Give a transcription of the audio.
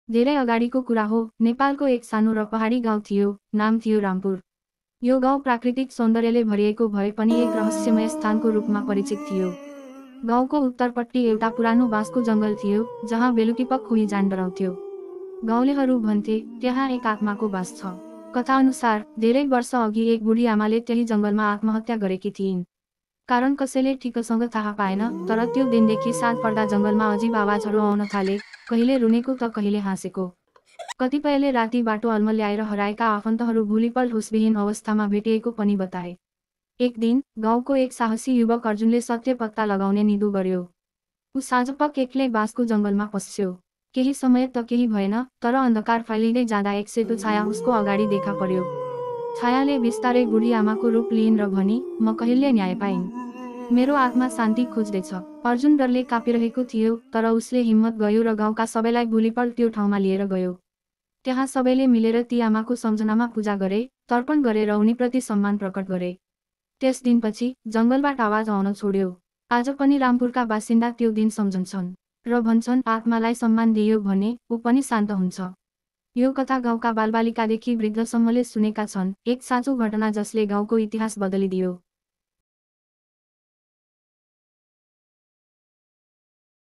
धेरै अगाडिको कुरा हो। नेपालको एक सानो र पहाडी गाउँ थियो, नाम थियो रामपुर। यो गाउँ प्राकृतिक सौन्दर्यले भरिएको भए पनि एक रहस्यमय स्थानको रूपमा परिचित थियो। गाउँको उत्तरपट्टि एउटा पुरानो बाँसको जङ्गल थियो, जहाँ बेलुकीपख कोही जान डराउँथ्यो। गाउँलेहरू भन्थे, त्यहाँ एक आत्माको बास छ। कथाअनुसार धेरै वर्ष अघि एक बुढी आमाले त्यही जङ्गलमा आत्महत्या गरेकी थिइन्। कारण कसैले ठिकसँग थाहा पाएन, तर त्यो दिनदेखि साँझ पर्दा जङ्गलमा अजीब आवाजहरू आउन थाले, कहिले रुनेको त कहिले हाँसेको। कतिपयले राति बाटो अल्मल्याएर हराएका आफन्तहरू भोलिपल्ट होसविहीन अवस्थामा भेटिएको पनि बताए। एक दिन गाउँको एक साहसी युवक अर्जुनले सत्य पत्ता लगाउने निधो गर्यो। ऊ साँझपख एक्लै बाँसको जङ्गलमा पस्यो। केही समय त केही भएन, तर अन्धकार फैलिँदै जाँदा एक सेतो छाया उसको अगाडि देखा पर्यो। छायाले बिस्तारै बुढी आमाको रूप लिइन् र भनी, म कहिले न्याय पाइन्। मेरो आत्मा शान्ति खोज्दैछ। अर्जुन डरले काँपिरहेको थियो, तर उसले हिम्मत गयो र गाउँका सबैलाई भोलिपल्ट त्यो ठाउँमा लिएर गयो। त्यहाँ सबैले मिलेर ती आमाको सम्झनामा पूजा गरे, तर्पण गरे र उनीप्रति सम्मान प्रकट गरे। त्यस दिनपछि जङ्गलबाट आवाज आउन छोड्यो। आज पनि रामपुरका बासिन्दा त्यो दिन सम्झन्छन् र भन्छन्, आत्मालाई सम्मान दियो भने ऊ पनि शान्त हुन्छ। यो कथा गाउँका बालबालिकादेखि वृद्धसम्मले सुनेका छन्, एक साँचो घटना जसले गाउँको इतिहास बदलिदियो।